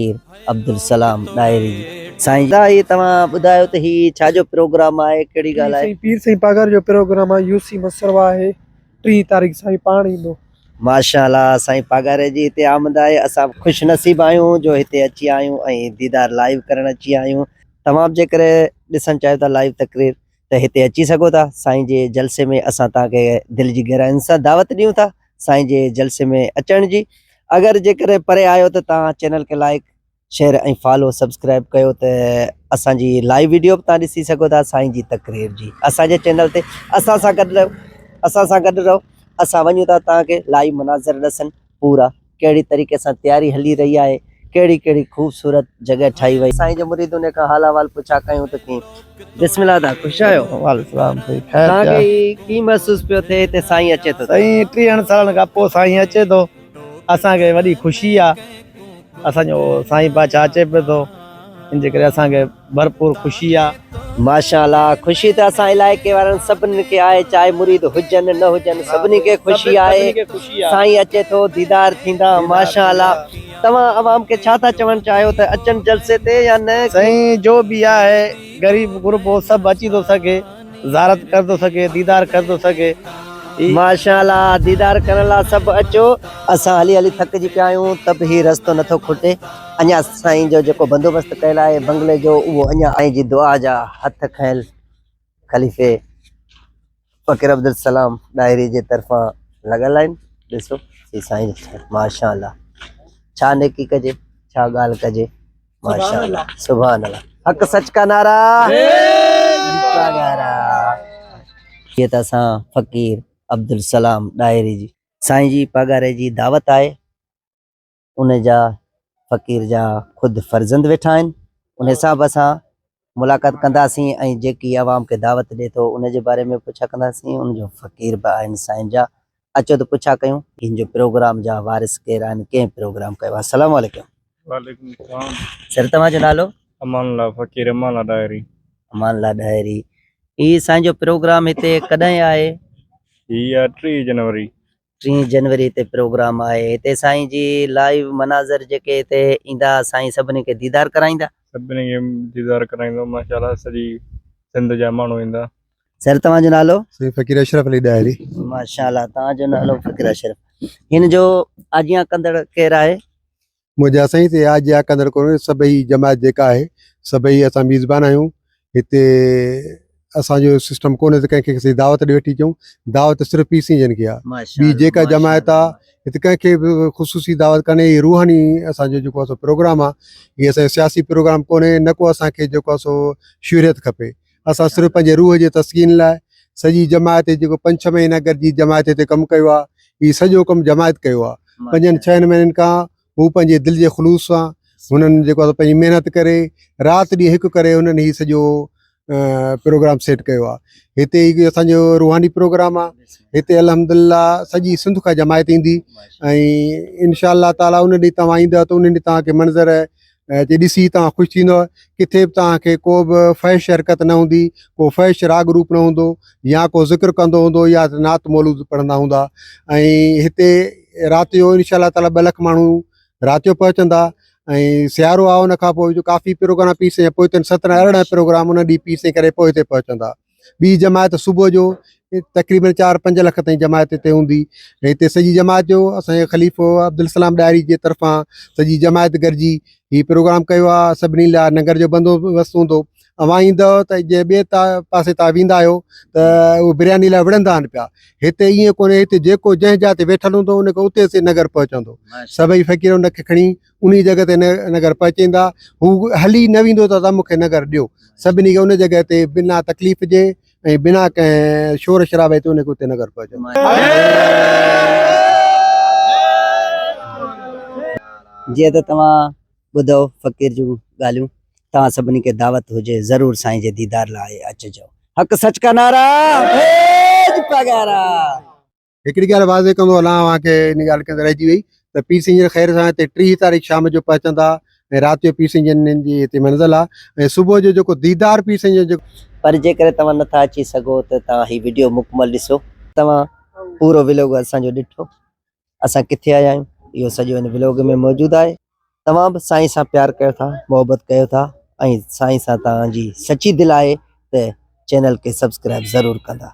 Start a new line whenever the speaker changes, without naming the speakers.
فقير عبدالسلام ڏاهري جي. سائين دا هي توهان ٻڌايو ته هي ڇا جو پروگرام آهي ڪهڙي
هي
ڳالهه آهي.
سائين پير سائين پاڳاري جو پروگرام آهي يو سي مسروا آهي ٽيهه تاريخ سائين پاڻ ايندو.
ماشاء الله سائين پاڳاري جي هتي آمد آهي اسان خوش نصيب آهيون جو هتي اچي آيا آهيون ۽ ديدار لائيو ڪرڻ اچي آيا آهيون توهان به جيڪڏهن ڏسڻ چاهيو ٿا لائيو تقرير ته هتي اچي سگهو ٿا سائين جي جلسي ۾ اسان توهان کي دل جي گهراين سان دعوت ڏيون ٿا سائين جي جلسي ۾ اچڻ جي اگر جيڪڏهن پري آهيو ته توهان چينل کي لائڪ شيئر ۽ فالو سبسڪرائب ڪيو ته اسان جي لائيو ويڊيو به توهان ڏسي سگهو ٿا سائين جي تقرير جي اسان جي چينل تي اسان سان گڏ رهو اسان سان گڏ رهو اسان وڃون ٿا توهان کي لائيو مناظر ڏسن پورا ڪهڙي طريقي سان تياري هلي رهي آهي، ڪهڙي ڪهڙي خوبصورت جڳهه ٺاهي وئي. سائين جي مريد انهي کان حال احوال پڇا ڪيون ته ڪيئن. بسم الله ادا خوش آهيو.
وعليڪم السلام سائين خير
توهان کي ڪيئن محسوس پيو ٿئي هتي سائين اچي ٿو ته.
سائين ٽيهن سالن کان پوء سائين اچي ٿو اسان کي وڏي خوشي آ اسان جو سائين بادشاهه اچي پيو ٿو ان جي ڪري اسان کي ڀرپور خوشي آ.
ماشاء الله خوشي ته اسان علائقي وارن سڀني کي آهي چاهي مريد هجن نه هجن سڀني کي خوشي آهي سائين اچي ٿو ديدار ٿيندا ماشاء الله توهان عوام کي ڇا ٿا چوڻ چاهيو ته اچن جلسي تي يا نه.
سائين جو به آهي غريب غربو سڀ اچي ٿو سگهي زارت ڪر ٿو سگهي ديدار ڪر ٿو سگهي.
ماشاء الله ديدار ڪرڻ لاء سڀ اچو. اسان هلي هلي ٿڪجي پيا آهيون ته به هي رستو نٿو کٽي. اڃا سائين جو جيڪو بندوبست ڪيل آهي بنگلي جو اهو اڃا سائين جي دعا جا هٿ کنيل خليفي فقير عبدالسلام ڏاهري جي طرفان لڳل آهن ڏسو هي سائين ماشاء الله ڇا نيڪي ڪجي ڇا ڳالهه ڪجي ماشاء الله سبحان الله حق سچ کا نعرا هي ته اسان فقير عبدالسلام ڏاهري جي سائين جي پاڳاري جي دعوت آهي ان جا فقير جا خود فرزند ويٺا آهن ان حساب سان ملاقات ڪنداسين ۽ جيڪي عوام کي دعوت ڏي ٿو ان جي باري ۾ پڇا ڪنداسين ان جو فقير به آهن سائين جا اچو ته پڇا ڪيون هن جو پروگرام جا وارث ڪير آهن ڪنهن پروگرام ڪيو آهي السلام عليڪم.
وعليڪم السلام.
سر توهان جو نالو؟
امان الله فقير امان الله ڏاهري.
امان الله ڏاهري هي سائين جو پروگرام هتي ڪڏهن آهي؟
هي آهي 30 جنوري.
ٽين جنوري تي پروگرام آهي هتي سائين جي لائيو مناظر جيڪي هتي ايندا سائين سڀني کي ديدار ڪرائيندا.
سڀني کي ديدار ڪرائيندو ماشاء الله سڄي سنڌ جا ماڻهو ايندا.
سر توهان جو نالو؟
سائين فقير اشرف علي ڏاهري.
ماشاء الله توهان جو نالو فقير اشرف هن جو آجيان ڪندڙ ڪير آهي؟
منهنجا سائين هتي آجيان ڪندڙ ڪونهي سڀئي جماعت جيڪا آهي سڀئي اسان ميزبان آهيون هتي اسانجو سسٽم ڪونهي ته ڪنهن کي اسين دعوت ڏي ويٺي چئون دعوت صرف پير سائين جن کي آهي ٻي جيڪا جماعت آهي هتي ڪنهن کي به خصوصي دعوت ڪانهي هي روحاني اسانجو جيڪو آهي سو پروگرام آهي هي اسانجو سياسي پروگرام ڪونهي نه ڪو اسانکي جيڪو آهي سو شهريت کپي اسان صرف پنهنجي روح جي تسڪين لاء سڄي جماعت جيڪو پنج ڇهه مهينا گڏجي جماعت هتي ڪم ڪيو آهي هي سڄو ڪم جماعت ڪيو آهي پنجن ڇهن مهينن کان هو پنهنجي دل جي خلوص سان هنن جيڪو آهي پنهنجي محنت ڪري رات ڏينهن هڪ ڪري هنن هي سڄو پروگرام سيٽ ڪيو آهي هتي هي اسانجو روحاني پروگرام آهي هتي الحمد لله سڄي سنڌ کان جماعت ايندي ۽ انشاء الله تعالي ان ڏينهن توهان ايندا ته ان ڏينهن توهان کي منظر جي ڏسي توهان خوش ٿيندؤ ڪٿي به توهان کي ڪو به فحش حرڪت نه هوندي ڪو فحش راڳ روپ نه هوندو يا ڪو ذڪر ڪندو هوندو يا نعت مولود پڙهندا هوندا ۽ هتي رات جو انشاء الله تعالي ٻه لک ماڻهو رات جو پهچندا ۽ سيارو آهي ان کان پوء جو ڪافي پروگرام پي سي پوئتي سترهن ارڙهن پروگرام ان ڏينهن پي سي ڪري پوء هتي پهچندا ٻي جماعت صبح جو تقريبن چار پنج لک تائين جماعت هتي هوندي ۽ هتي سڄي جماعت جو اسان جي خليفو عبدالسلام ڏاهري جي طرفان سڄي جماعت گڏجي هي پروگرام ڪيو آهي سڀني لاء ننگر جو بندوبست هوندو اوهان ايندؤ ته جي ٻئي پاسي تان ويندا آهيو ته اهو برياني لاء وڙهندا آهن پيا هتي ائين ڪونهي هتي جيڪو جنهن جاء تي ويٺل هوندو ان کي اتي سي ننگر پهچندو سڀئي فقير ان کي کڻي انهي جڳهه تي ننگر پهچائيندا هو هلي نه ويندو ته مون کي ننگر ڏيو سڀني کي ان جڳهه تي بنا تڪليف جي ۽ بنا ڪنهن شور شرابي تي ان کي اتي ننگر پهچائيندا.
جيئن ته توهان ٻڌو فقير جون ڳالهيون توهان سڀني کي دعوت هجي ضرور سائين جي ديدار لاء اچجو حق سچ کا نعرا ڀيج پگارا.
هڪڙي ڳالهه واضح ڪندو هلان اوهان کي ان ڳالهه ڪندي رهجي وئي ته پير سائين جن خير سان هتي 30 تاريخ شام جو پهچندا ۽ رات جو پير سائين جن جي هتي منزل آ ۽ صبح جو جيڪو ديدار پير سائين جو
پر جيڪڏهن توهان نٿا اچي سگهو ته توهان هي وڊيو مڪمل ڏسو. توهان پورو ولاگ اسان جو ڏٺو اسان ڪٿي آيا آهيون اهو سڄو هن ولاگ ۾ موجود آهي. توهان به سائين سان پيار ڪيو ٿا محبت ڪيو ٿا ۽ سائين سان توهان جي سچي دل آهي ته چينل کي سبسڪرائب ضرور ڪندا.